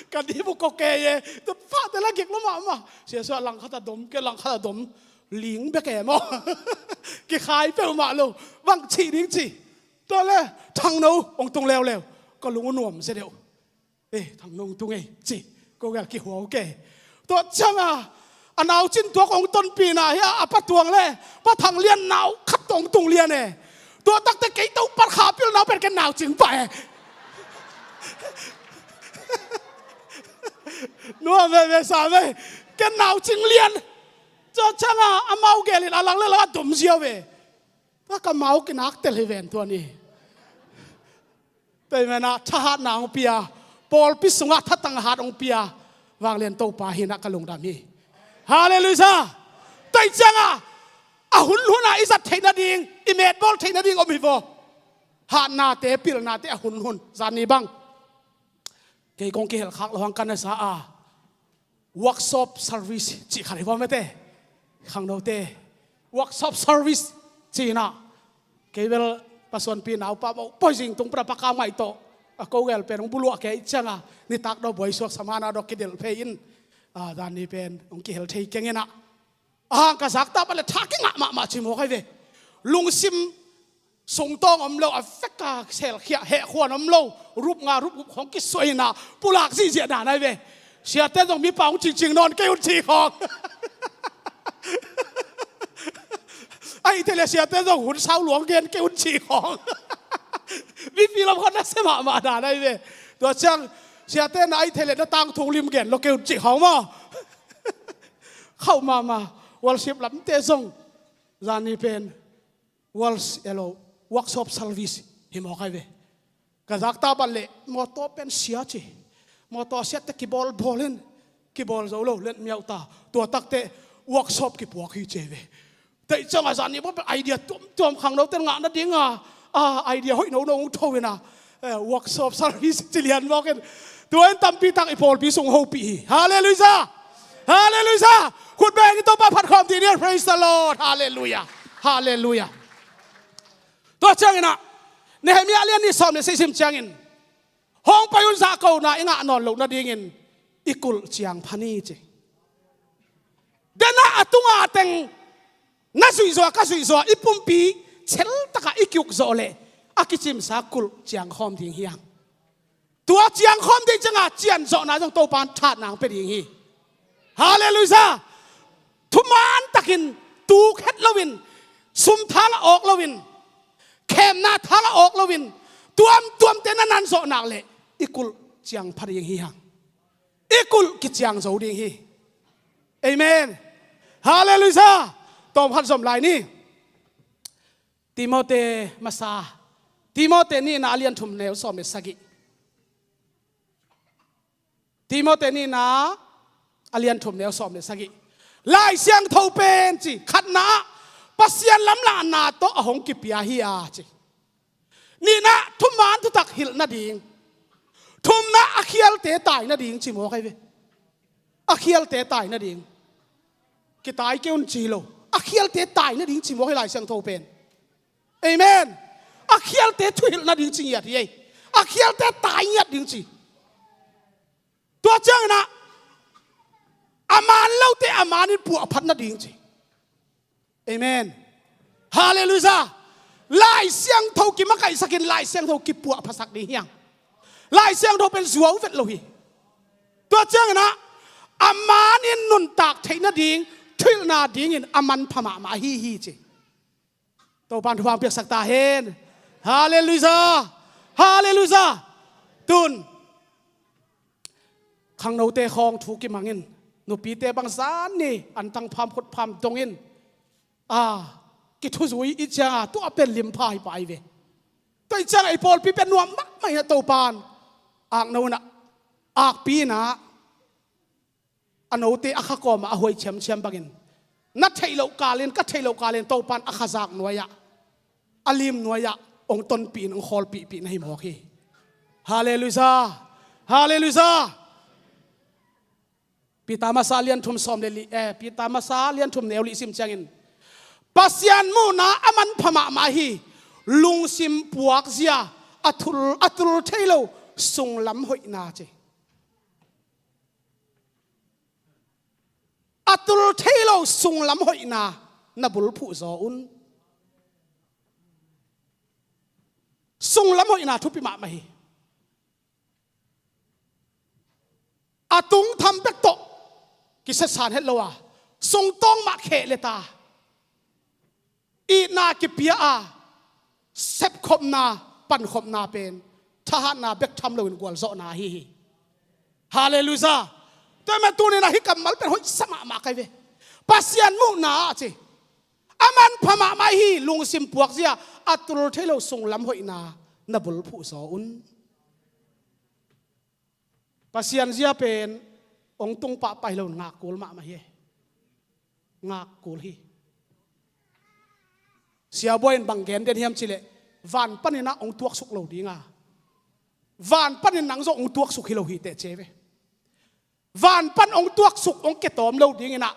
Ka dih bu ko kei e. Tutphah tel a gik lo mahmah. Sia Suan langkhat a dom, kei langkhat a dom. Ling bek e maw. Kikhai peuhmah lo. Bang cih ding ci. Tua le, Thangno hong tung leuleu. Ka lung uh nuam sia deuh. Eh, Thangno hong tung ei, ci. Ko gel kihuau ke. Tua cianga, a naucin tuak hong tonpihna hi a, a Pa Tuang le Pa Thang Lian nau khat tawh hong tung lian e. Tua takte kei Topan kha pilna pen ken naucing pah e. Nuam veve sa ve. Ken naucing lian. Tua cianga, amau gelin a lang le lang a dom ziau ve. Tua ka mau kinak tel hi ven tua ni. Tua hi menah thahatna hong pia, pawlpi sungah thatang hat hong pia, Vanglian Topa hinah ka lungdam hi. Halleluiah. Tua hi ciangah, a hunhunah i zat theih nading, i metbawl theih nading om hi vaw. Hatnate, pilnate a hunhun, zan ni bang. Kei kong kihelkhak lo hang ka na sa a. Workshop service cih khat hi vaw mete. Khangnote. Workshop service cihna. Kei bel pasuanpi naupa mawh poi zing tung pra paka mai tawh. A ko gel pen hong buluah kei cianga. Nitak daw buai suak samana daw kidelh phei in. A, dan ni pen hong kihel thei keng inah. A hang ka zakta pa le tha kingah mahmah ci mawk ahi ve. Lungsim sungtawng om lo, a veka selkhiah hehkhuan om lo, rup nga rup gup khong kisuaina pulak zihziah dan ahi ve. Siate zong mipa hong cingcing nawn kei un ci khong. Ahi thei le siate zong hun sau luang gen kei un ci khong. Mipi lam khong na sia mahmah dan ahi ve. Tua ciang siate na ahi thei le na tangthung lim gen lo kei un ci khong maw. Khauh mahmah. Worship lamte zong zani pen works elo, workshop service hi mawk ahi ve. Ka zakta bat leh mawtaw pen sia ci. Mawtaw siatte kibawl bawl in kibawl zo lo len miauh ta. Tua takte workshop kipuak hi ci ve. Teih ciangah zan ni bawl pen idea tuamtuam khangnote ngah nadinga, a, idea hoih nono hong tho ina, eh, workshop service ci lian mawk in. Tua in tampi tak i pawlpi sung hopih hi. Halleluiah. Halleluiah. Khut beng in Topa phat khawm dih ni. Praise the Lord. Halleluiah. Halleluiah. Tua cianginah Nehemiah lian nih sawm le sagih sim ciangin, hong pai un, zahkona i ngah nawn loh nadingin i kulh ciang pha ni ci. Denah a tunga teng na zuihzawh, ka zuihzawh, i pumpi cheltakah i kiuk zawh leh a kicimsa kulh ciang khawm ding hi hang. Tua ciang khawm ding ciangah cianzawhna zong Topan thatna hong pia ding hi. Halleluiah. Thuman takin tuk het loin, sum thang a awk loin, khemna thang a awk loin, tuamtuamte na nan zawh nak leh i kulh ciang pha ding hi hang. I kulh kiciang zo ding hi. Amen. Halleluiah. Tawmkhat zom lai ni. Timote masa, Timote nihna a lian thum neu sawm le sagih. Timote nihna a lian thum neu sawm le sagih. Lai Siangtho pen ci, khatna ah Pasian lamlahna tawh a hong kipia hi a ci. Nihna, thuman thutak hilh nading. Thumna, a khialte tai nading ci mawk ahi ve. A khialte tai nading. Kitai kei un ci lo. A khialte tai nading ci mawk hi Lai Siangtho pen. Amen. A khialte thuhilh nading ci ngiat hi ei. A khialte tai ngiat ding ci. Tua cianginah a man lote a manin puahphat nading ci. Amen. Halleluiah. Lai Siangtho kimakaihsakin Lai Siangtho kipuahphasak ding hi hang. Lai Siangtho pen zuau vet lo hi. Tua cianginah a manin nuntak theih nading, thuhilhna dingin a manpha mahmah ahi hi ci. Topan thupha piaksak ta hen. Halleluiah. Halleluiah. Tun khangnote khawng thu kimangin, nupite bang zan ni an tangpham khutpham dongin, a, kithuzui i cianga tua pen limpha hi pai ve. Tua i cianga i pawlpi pen nuam mahmah hi a, Topan akno inah, akpi inah a note a kha kawmah a huai ciamciam bangin, na theih loh kalin, ka theih loh kalin Topan a khazak nuai-ah, a lim nuai-ah hong tonpih in hong khawlpihpih na hi mawk hi. Halleluiah. Halleluiah. Peter masa lian thum sawm le li, eh, Peter masa lian thum neu li sim ciangin, Pasian muhna a manpha mahmah hi. Lungsim puakzia, a tul, a tul thei lo sunglam hoihna ci. A tul thei lo sunglam hoihna na bulphuh zaw un. Sunglam hoihna thupi mahmah hi. A tung tham bek tawh kisiasan het lo a, sungtawng mah kheh le ta, itna kipia a, sepkhopna, pankhopna pen thahatna bek tham loin gualzawhna ahi hi. Halleluiah. Tua mah tunin ahi kammal pen hoihsa mahmah kai ve. Pasian muhna a ci, a manpha mahmah hi. Lungsim puakzia, a tul thei lo sunglam hoihna na bulphuh zaw un. Pasian zia pen hong tung pahpah hi lo, ngak kul mahmah hi. Ngak kul hi. Siabuai in bang gen den hiam cileh, van paninah hong tuaksuk lo dinga, van panin nang zong hong tuaksuk hi lo hi teh ci ve. Van pan hong tuaksuk, hong ketawm lo dinginah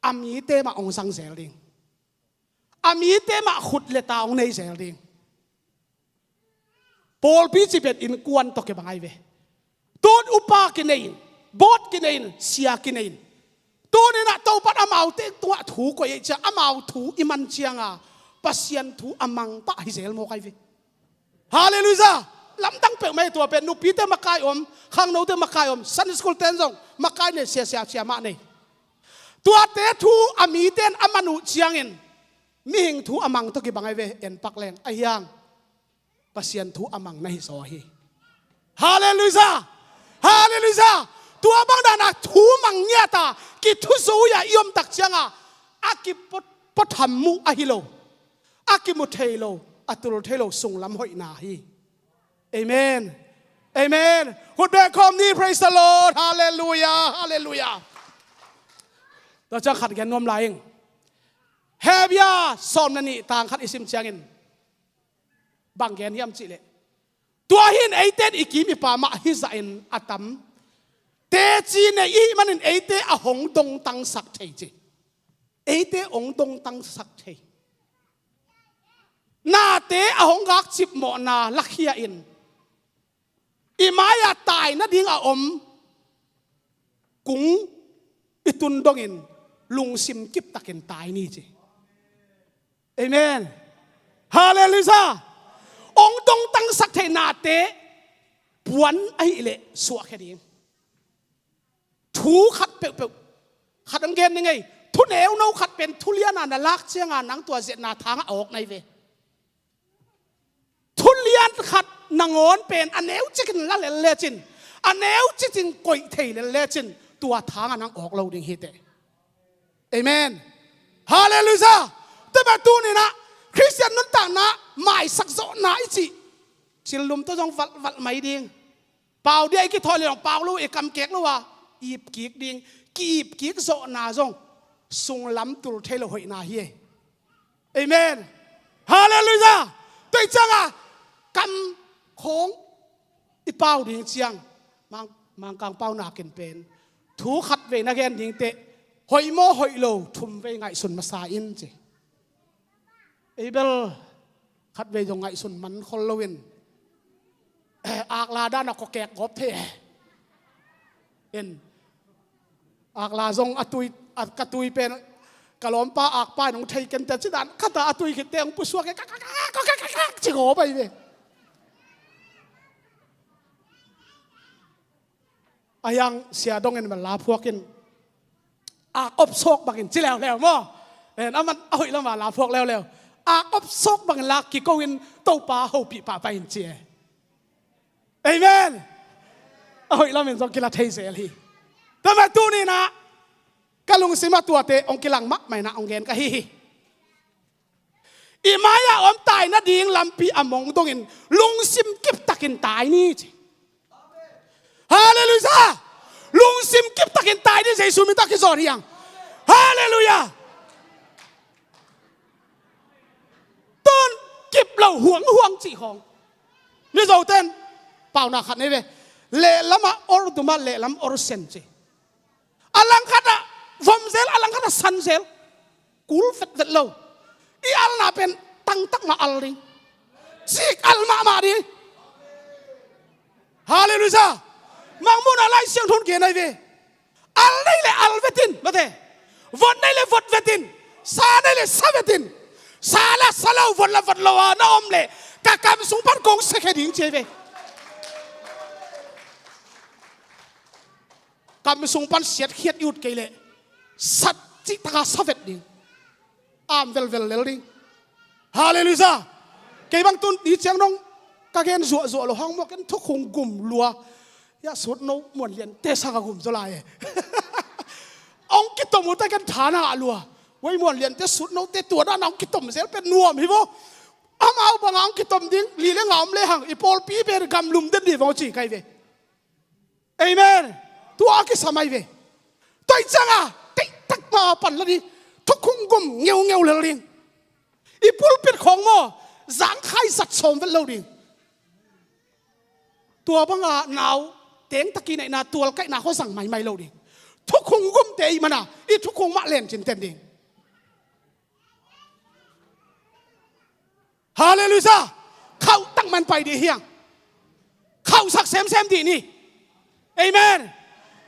a mite mah hong zangzel ding. A mite mah khut le ta hong neizel ding. Pawlpi ci pen innkuan tawh kibang ai ve. Tun upa kinei in, bawt kinei in, sia kinei in, tuninah Topan amaute tungah thu koih ei ciang, amau thu i man cianga Pasian thu a mang pah hi zel mawk ai ve. Halleluiah. Lamdang peuhmah hi. Tua pen nupite makai om, khangnote makai om, Sunday school ten zong makai nei, siasia cia mah nei. Tuate thu a mite in a man uh ciangin mihing thu a mang tawh kibang ai ve. En pak leng ahiang Pasian thu a mang na hi zaw hi. Halleluiah. Halleluiah. Tua bang dana thu mang ngiata kithuzui-a i omtak cianga a kipuatham muh ahi lo, a kimu thei lo, a tul thei lo sunglam hoihna hi. Amen. Amen. Khut beng khawm ni. Praise the Lord. Halleluiah. Halleluiah. Tua ciang khat gen nuam lai ing. Hebru sawm na nih tang khat i sim ciangin bang gen hiam cihleh, tua hi in eite in i kim i pam ah hizahin a tam teci nei i hih manin eite a hong dongtangsak thei ci. Eite hong dongtangsak thei. Nate a hong gakcip mawhna lakhia in i mai-ah tai nading a om kung i tun dongin lungsim kiptakin tai ni ci. Amen. Halleluiah. Hong dongtangsak thei nate puan ahihleh suahkhia ding. Thu khat peuhpeuh, khat ang gen ni ngei. Thu neuno khat pen thu liana na lak cianga nang tua ziatna thangah a awk nai ve. Thu lian khat nangawn pen a neu cikin la lel lecin, a neu cikin koih thei lel lecin tua thangah nang awk lo ding hi teh. Amen. Halleluiah. Tua mah tuninah Khristian nuntakna maisak zawhna i cih cillum tawh zong valhvalh mai ding. Pau dia i kithawh leh zong pau lo, i kamkek lo a ipkik ding. Ki-ipkik zawhna zong sunglam tul thei lo hoihna hi. Amen. Halleluiah. Tua i cianga kam khawng i pau ding ciang Mang, Mangkang pau nakin pen thu khat vei na gen ding teh, hoih maw hoih lo thum vei ngaihsun masa in ci. Ei bel khat vei zong ngaihsun man khol loin, eh, akla dana kawkek gawp thei e. En, akla zong a tui, a, ka tui pen ka lawmpa akpa in hong thei kente ci dan khata a tui khitte hong pusuak e, ka, ka, ka, ka, ka, ka, ci gawp ai ve. A hiang sia dongin mala phuakin Ak op sawk bangin ci leuleu maw. En, aman a hoih lama la phuak leuleu. Ak op sawk bangin la kiko in Topa hopih pahpah in ci e. Amen. A hoih lamin zong kila thei zel hi. Tua mah tuni-in ah ka lungsim ah tuate hong kilang mahmah in ah hong gen ka hi hi. I mai-ah om tai nading lampi a mong dongin lungsim kiptakin tai ni ci. Halleluiah. Lungsim kiptakin tai ni, Jesu min tawh kizawn hi hang. Halleluiah. Tun kip lo huanghuang cih khawng. Mizoten paunak khat nei ve. Lehlamah or dum a, lehlam or sen ci. A langkhat ah vom zel, a langkhat ah san zel. Kul vetvet lo. I alna pen tangtak mah al ding. Cik al mahmah ding. Halleluiah. Mangmuhna Lai Siangtho in gen ahi ve. Al nei le al vetin, mate. Vot nei le vot vetin. Sa nei le sa vetin. Sa la sa lo, vot la vot lo a na om leh ka kam sung pan kong siakhia ding ci ahi ve. Kam sung pan siatkhiat i ut kei leh sat cih taka sa vet ding. Am velvel lel ding. Halleluiah. Kei bang tun ni ciang dong ka gen zuahzuah lo hang maw, ken thukhung gum lua. Hiah sutno muanliante sa ka gum zaw lai e. Hong kitom uh ta ken tha na lua. Wei muanliante sutnote tua dana hong kitom zel pen nuam hi vaw. Amau banga hong kitom ding li le nga om le hang i pawlpi pen gamlum den dih vong ci kai ve. Amen. Tua a kisam ahi ve. Tua hi cianga teihtak ma pan la ding. Thukhung gum ngeungeu lel ding. I pulpit khawng maw, zangkhai zat sawm vet lo ding. Tua banga nau tengtaki neihna tualkaihna khawng zang maimai lo ding. Thukhung gumte i mana i thukhung mah lencin ten ding. Halleluiah. Khauh tak man pai dih hiang. Khauhsak semsem dih ni. Amen.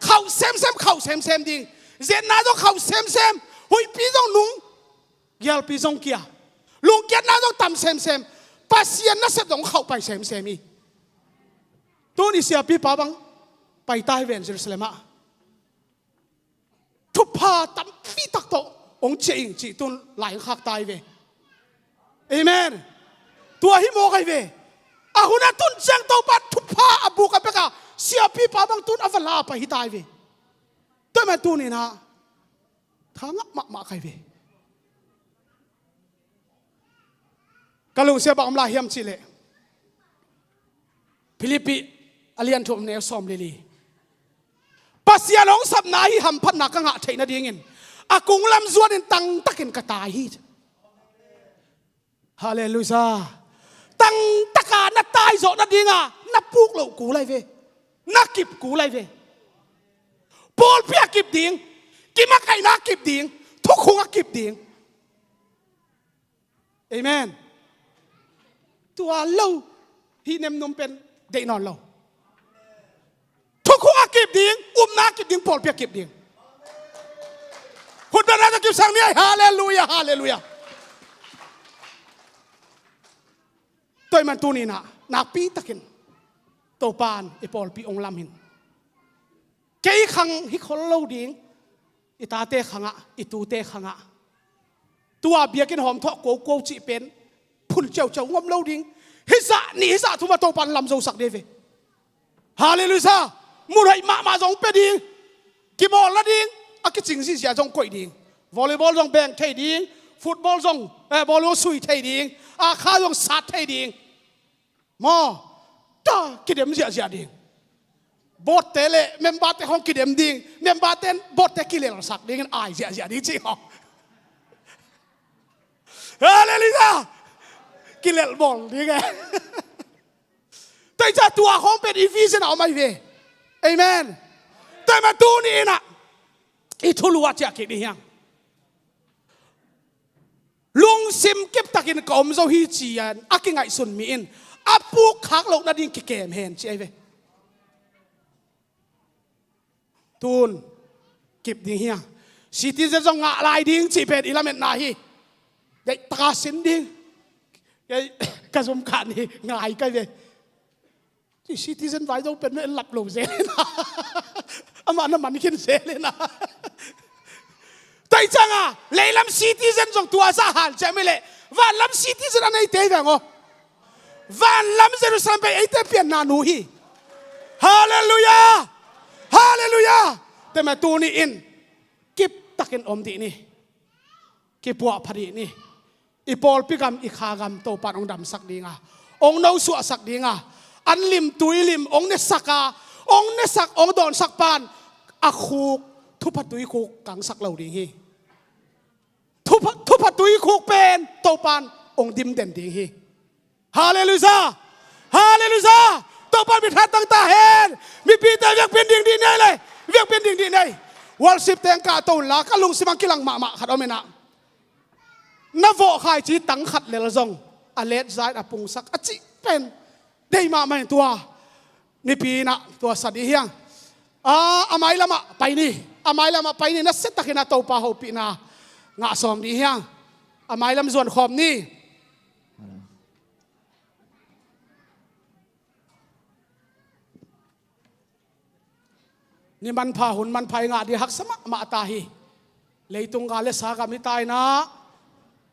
Khauh semsem, khauh semsem ding. Zetna zong khauh semsem. Huihpi zong nung. Gialpi zong kia. Lungkiatna zong tam semsem. Pasian nasep zong khauh pai semsem hi. Tun i siapipa bang pai ta hi ven Jerusalem ah. Thupha tampi tak tawh hong ciah ing cih tun lai hong khak ta hi ve. Amen. Tua hi mawk ahi ve. A hun a tun ciang Topa thupha a buk a pek a siapipa bang tun a va la pai hi ta hi ve. Tua man tuni-in ah tha ngah mahmah ka hi ve. Ka lungsim ah bang om lai hiam cih leh Philippi a lian thum neu sawm le li. Pasian hong sapna hi hamphatna ka ngah theih nadingin a kunglam zuanin tangtakin ka tai hi. Halleluiah. Tangtaka na tai zawh nadinga na puk loh kul ahi ve. Na kip kul ahi ve. Pawlpi a kip ding, kimakaihna a kip ding, thukhung a kip ding. Amen. Tua lo hi nemnum pen deih nawn lo. Thukhung a kip ding, upna a kip ding, pawlpi a kip ding. Khutbetna tawh kipsak ni ai. Halleluiah, halleluiah. Tua ahih man tuni-in ah nakpi takin Topa'n i pawlpi hong lam hi. Kei khang hi khol lo ding. I tate khangah, i tute khangah. Tua biakinn hawmthawh kuaukua cih pen phun ciauciau ngom lo ding. Hizah nih hizah thum a Topa'n lam zosak ding ve. Halleluiah. Muhhoih mahmah zong pia ding. Kimawl nading a kicing zihziah zong koih ding. Volleyball zong beng thei ding. Football zong, eh, ball zong sui thei ding. Akha zong sat thei ding. Maw, ta kidem ziahziah ding. Botte le memberte hong kidem ding. Memberte in botte kilelsak dingin ai ziahziah ding cih hong. Halleluiah. Kilelbawl ding e. Tua hi ciang tua khawng pen i vision ah om ahi ve. Amen. Tua ahih man tuni-in ah i thulu ah ciah kik ding hiang. Lungsim kiptakin ka om zo hi ci-in a kingaihsun mi in a puk khak loh nading kikem hen ci ahi ve. Tun kip ding hi a, citizen zong ngah lai ding cih pen i lametna hi. Deihtaka sin ding. Kei ka zum khan hi ngai kai ve. Citizen vai zo pen mah en lap lo zel hi na. Amah na man khin zel hi na. Ahi cianga leilam citizen zong tua zah hanciam hileh vanlam citizen a neite hi veng aw. Vanlam Jerusalem pen eite pianna nu hi. Halleluiah. Halleluiah. Tua mah tuni-in kiptakin om dih ni. Kipuahpha dih ni. I pawlpi gam, i kha gam Topan hong damsak dinga, hong nosuahsak dinga, an lim tui lim hong nesak a, hong nesak hong dawnsak pan a khuk, thupha tuikhuk kangsak lo ding hi. Thupha, thupha tuikhuk pen Topan hong dim den ding hi. Halleluiah. Halleluiah. Topan min tha tangtak hen. Mipite viakpin ding dih nei le, viakpin ding dih nei. Worship teng kahto unla, ka lungsim ah kilang mahmah khat om inah, na vawh khaici tang khat lel zong a let zain a pungsak a cih pen dei mahmah in tua nipi inah tua sa dih hiang. A, a mailamah pai ni. A mailamah pai ni, na siatakin a Topa hopihna ngah sawm dih hiang. A mailam zuan khawm ni. Ni manpha hun manpha i ngah dih haksa mahmah ta hi. Leitung gal le sa gam hi ta inah,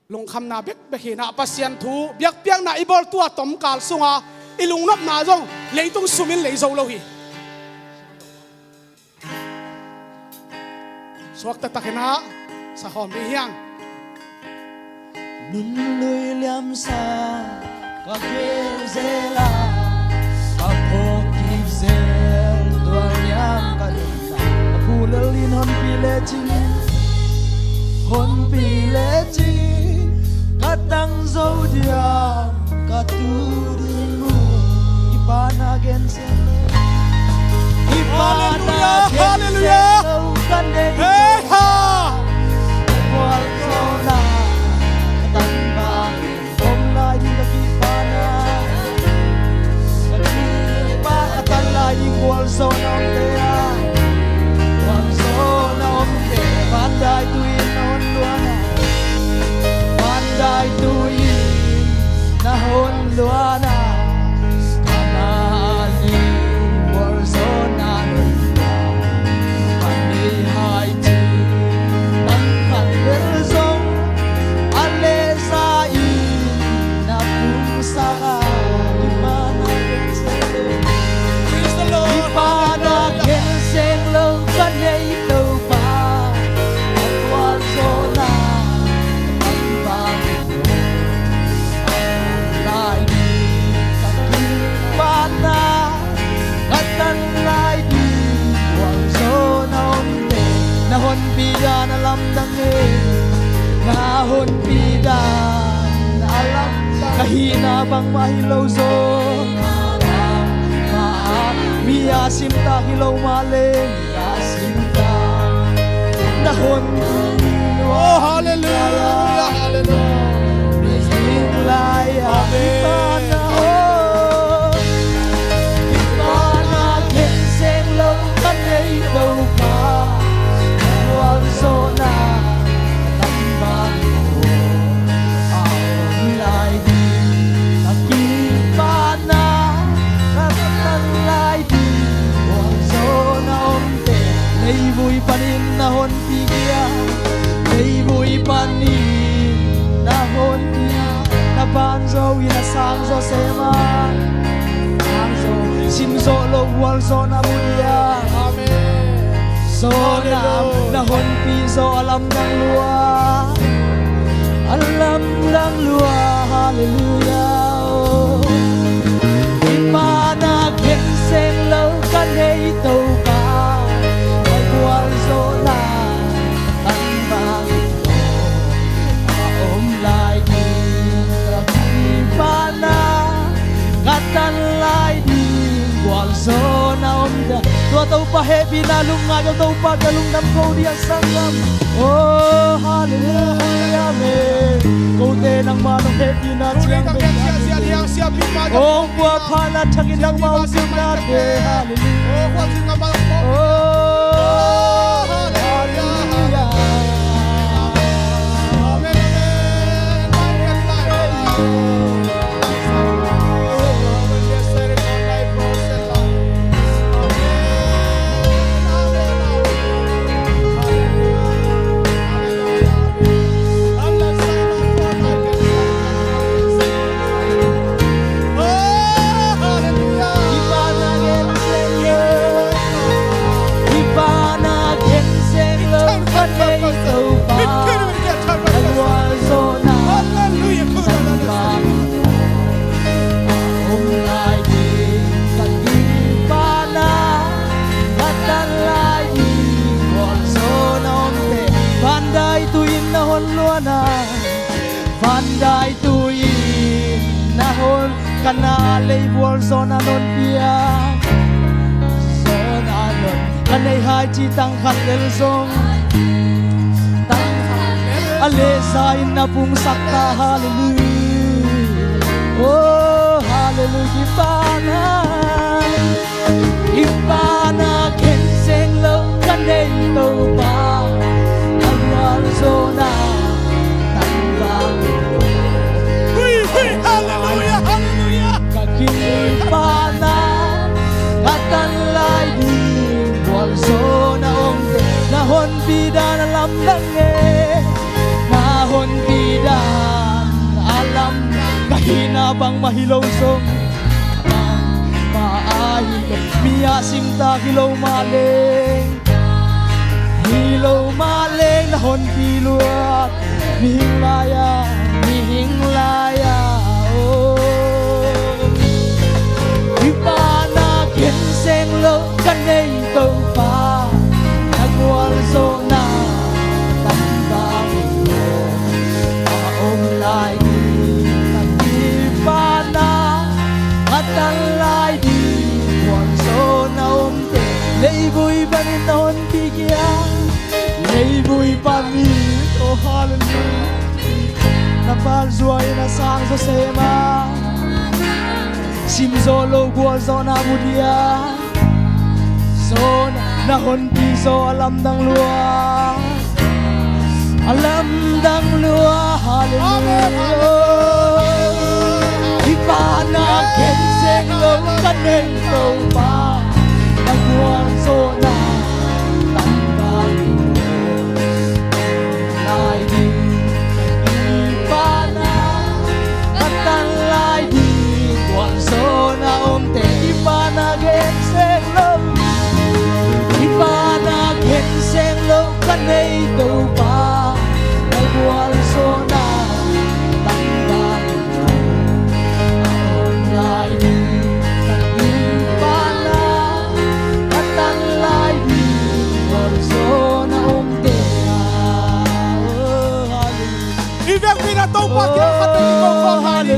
lungkhamna bekbek hi inah, Pasian thu biakpiakna i bawl tua tomkal sunga i lungnopna zong leitung sumin lei zo lo hi. Suakta takin ah sakhawm dih hiang. Nun lui liamsa ka keu zel a, ka phawk kik zel, tua niam ka ding a, ka pulel in honpi lecin, honpi lecin, ka tang zo diam, ka tu ding uh. I pana gen Halleluiah, halleluiah. Hei, ha. Pandai tu in na hon luana, pandai tu in na hon luana. Ka na a ning gualzawhna nunna ka nei hai ci, tang khat bel zong a lehza in na pungsak a, i pana gen zel lo. Praise the Lord. I pana gen zel lo ka nei Topa, ka gualzawhna ka tang bang lai ding, ka kipana ka tan lai ding, gualzawhna om teh na honpi dan a lamdang e, na honpi dan a lamdang. Ka hihna bangmah hi lo zaw, mi a simtak hi lo mah leng, na hon. Oh, halleluiah, halleluiah. Amen. Leivui panin na honpi kia, leivui panin na honpi, na banzo in a sangzo sema, sangzo, simzo lo gualzawhna mu dia. Amen. Zawhna na honpi zaw a lamdang lua, a lamdang lua, halleluiah. I pana gen zel lo ka nei Topa, ka gualzawhna ka tan bang a om lai ding, ka kipana ka tan lai ding, gualzawhna om dia. Tua Topa hehpihna lungngai lo Topa ka lungdam ko dia sanggam. Oh, halleluiah, amen. Kote nangmah nong hehpihna ciang hong puahpha na thakin nangmah hong zinate, halleluiah. Oh, halleluiah. Amen, amen. Hon ka na lei bual zawn a non pia. Zawn a non ka nei hai ci tang khat lel zong. Tang khat lel a lehza in na pungsak ta, hallelujah. Oh, hallelujah, kipana. Kipana khenseng lo ka nei Topa, a gualzawhna tangval. Hui, hui, hallelujah, hallelujah. Ka kipana, ka tan lai ding gualzawhna omte, na honpi dan a lamdang e, na honpi dan a lamdang. Ka hihna bangmah hi lo zong, bangmah a hi lo. Mi a simtak hi lo mah leng, hi lo mah leng na honpi lua. Mihing lai-a, mihing lai-a, oh. Kipana khenseng lo ka nei Topa, na gualzawhna tangval a om lai ding. Ka kipana, a tan lai ding gualzawhna omte, leivui panin na honpi kia. Leivui panin, oh, hallelujah. Na pal zuai na sang zo sema. Sim zo lo gualzawhna mu dia. Zong na honpi zo a lamdang lua. A lamdang lua, hallelujah. Amen, hallelujah. Kipana khenseng lo ka nei Topa, na gualzawhna tangval lai ding. Kipana, ka tan lai ding gualzawhna omte, kipana khenseng lo, kipana khenseng lo ka nei Topa, na gualzawhna tangval a om lai ding. Ka kipana, ka tan lai ding gualzawhna omte a. Oh, hallelujah. I vekpi-in a Topa kiang khat vei kiko khawm lai ni.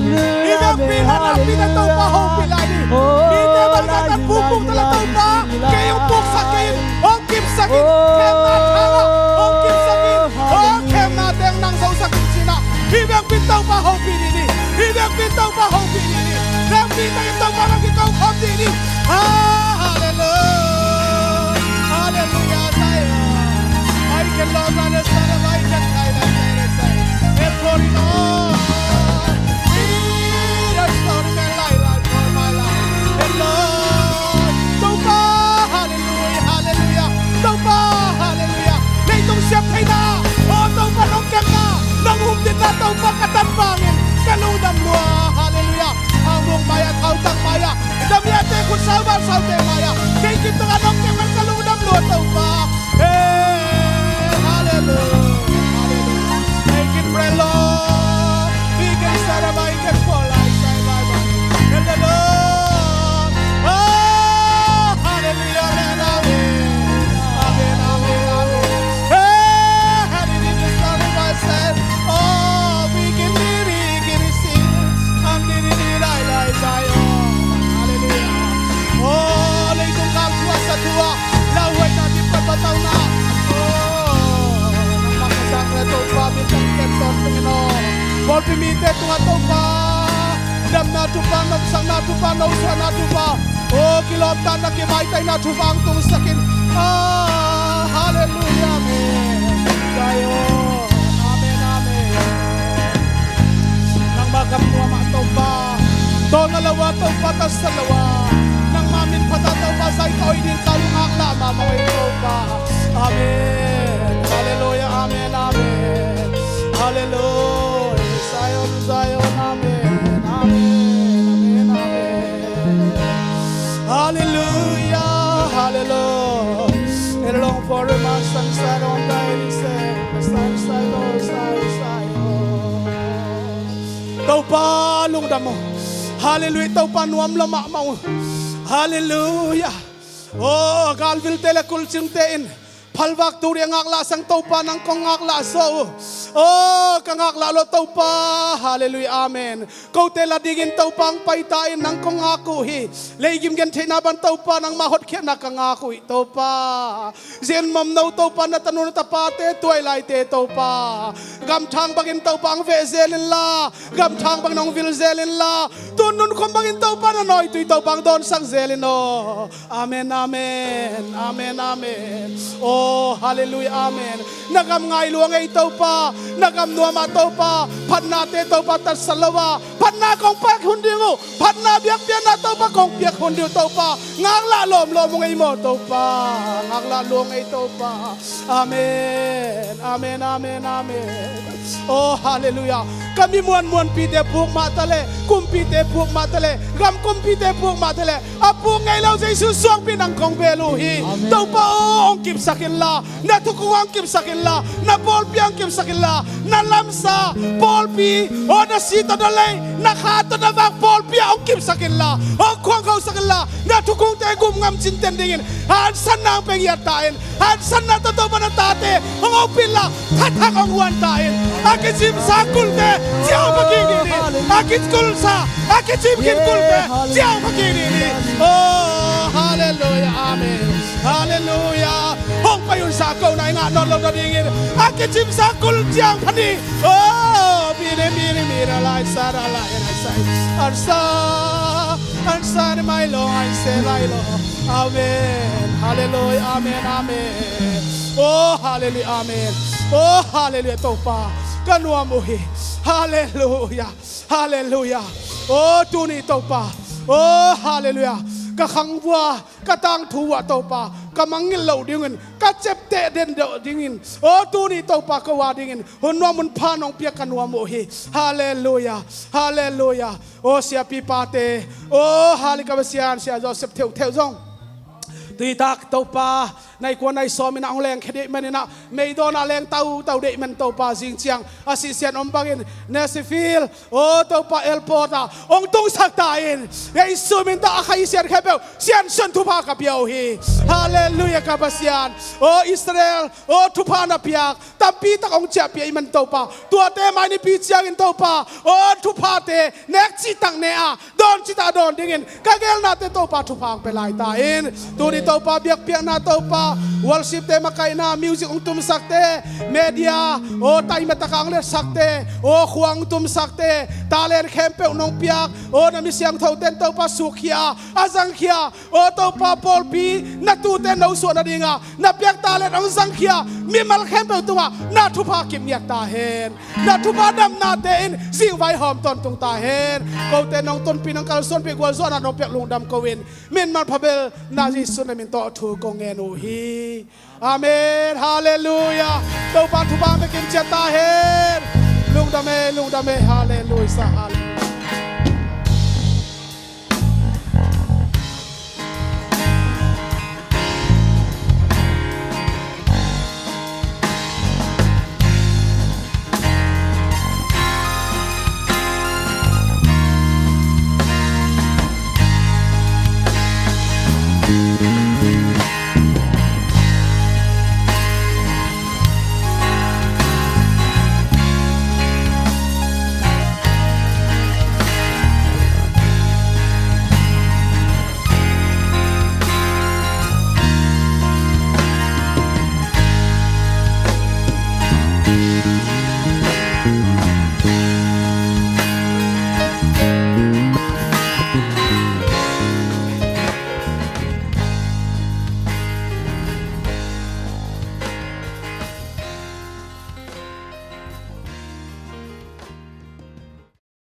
I vekpi-in a nakpi-in a Topa hopih lai ni. Mite bangzah tan pukpuk ta leh Topa, kei hong puksak kei in, hong kipsak in, khemna thang ah hong kipsak in, hong khemna teng nang zosak in ci-in ah. I vekpi-in Topa hopih ni ni. I vekpi-in Topa hopih ni ni. Vekpi-in Topa bang kiko khawm ni ni. Ah, hallelujah. Hallelujah, Zion. I can love and stand up, I can hide and say, say, and for it all. Be the story man, light, light for my life. And Lord, Topa, hallelujah, hallelujah. Topa, hallelujah. Leitung siap theihna, oh, Topa, nong kemna, nong humditna, Topa, ka tan vangin ka lungdam lua, hallelujah. Hang buk mai-ah, thautang mai-ah, damiate khut sau val saute mai-ah, kei kip tungah nong kemkan ka lungdam lua Topa. Hey, hallelujah, hallelujah. Make it pray, Lord. We can serve, I can fall, I say, bye, bye. And the Lord, oh, hallelujah, amen, amen. Amen, amen, amen. Hey, hallelujah, sorry, myself. Oh, we can live, we can receive. Hallelujah. Oh, leitung kal thu a sa thu a lauhuaina, dipkhat patauhna. Oh, nangmah ka zak le Topa, min tang kem tawntung in aw. Pawlpi mite tungah Topa, damna thupha, nopsakna thupha, nosuahna thupha, oh, kilawmtatna, kimaitatna thupha hong tungsak in. Ah, hallelujah, amen. Zion, amen, amen. Nangmah gam nuam ah Topa, tawlnga lo a Topa, tatsat lo a, nangmah min phat a Topa, zai ka oih ding ka lungak lah mahmah ing Topa. Amen. Hallelujah. Amen. Amen. Hallelujah. Zion, Zion. Amen. Amen. Amen. Amen. Hallelujah. Hallelujah. And long for the master, Zion, thy Topa lungdam aw. Hallelujah. Topa nuam lo mahmah uh. Hallelujah. Oh, galvilte le kulcingte in Phalvak turi a ngaklah sang Topa nang kong ngaklah zo uh. Oh, ka ngaklah lo Topa. Halleluiah, amen. Kote la dingin Topa ang paita in nang kong ngak uh hi. Leigim gentheihna bang Topa nangmah hotkhiatna ka ngak uh hi Topa. Zen momno Topa na tanu na tapate tuailaite Topa. Gamthang bangin Topa ang veh zel inla. Gamthang bangin ang vil zel inla. Tun nunkhum bangin Topa na nawitui Topa ang dawnsak zel in aw. Amen, amen, amen, amen. Oh, halleluiah, amen. Na gam ngai lua ngei Topa, na gam nuamah Topa, phatnate Topa tatsa lo a, phatna kong pek hun ding uh, phatna biakpiakna Topa kong piak hun ding uh Topa, ngaklah lawm lawm uh ngei maw Topa, ngaklah lua ngei Topa. Amen, amen, amen, amen. Oh, halleluiah. Ka mi muanmuanpite puk mah ta leh, kumpite puk mah ta leh, gam kumpite puk mah ta leh, a puk ngei lo Jesu suangpi nang kong bel uh hi. Amen. Topa aw, hong kipsak inla, na thukhun hong kipsak inla, na pawlpi hong kipsak inla, na lamsa pawlpi aw, na si tawh na lei, na kha tawh na vak pawlpi ah hong kipsak inla, hong khuangkhosak inla, na thukhunte gum ngam cinten dingin hansatna hong pia ngiat ta in. Hansatna tawh Topa na tate hong hopih inla, thathak hong huan ta in. A kicimsa kulte ciang pha kik ding hi. A kikulsa, a kicim khin kulte ciang pha kik ding hi. Oh, halleluiah, amen. Halleluiah. Hong pai hunsa kohna i ngah nawn lo nadingin a kicimsa kul ciang pha ni. Oh, bini bini bini lai sa ra lai lai sai. Arsa, arsa ni mai lo ai se lai lo. Amen. Halleluiah. Amen. Amen. Oh, halleluiah. Amen. Oh, halleluiah. Topa ka nuam uh hi. Halleluiah. Halleluiah. Oh, tuni Topa. Oh, halleluiah. Ka khangvua, ka tangthu uh ah Topa ka mangngilh loh dingin, ka cepteh den loh dingin, oh, tuni Topa ko a dingin hun nuam hun pha nong piak ka nuam uh hi. Halleluiah. Halleluiah. Oh, siapi pate, oh, halleluiah, ka Pasian, Sia Joseph theuhtheuh zong tuitak Topa, nai kua nai sawm in ah hong lengkhia deih manin ah, meidawn ah leng tautau deih man Topa, zing ciang a sihsian om bangin Nashville, oh, Topa airport ah hong tungsak ta in. Jesu min tawh a khaisian khempeuh siansuah thupha ka pia uh hi. Halleluiah, ka Pasian. Oh, Israel, oh, thupha na piak tampi tak hong ciahpih ahih man Topa, tuate mai nipi ciangin Topa, oh, thuphate nek cihtak ne a, dawn cihtak dawn dingin ka geelnate Topa thupha hong pia lai ta in. Tuni Topa biakpiakna Topa, worshipte makaihna, music hong tumsakte, media, oh, taimah tak a hong letsakte, oh, khua hong tumsakte, talent khempeuh nong piak, oh, na mi siangthote in Topa sukkhia a, a zangkhia, oh, Topa pawlpi na tute no suah nading a na piak talent hong zangkhia mimal khempeuh tungah na thupha kip ngiat ta hen. Na thupha damnate in zingvai hawm tawntung ta hen. Kote nong tunpih, nong kalsuanpih, gualzawhna nong piak lungdam ko in, min manpha bel na Jesu na min tawh thu kong ngen uh hi. Amen. Halleluiah. Topa thupha hong pia kimciat ta hen. Lungdam e, lungdam e. Halleluiah. Halleluiah.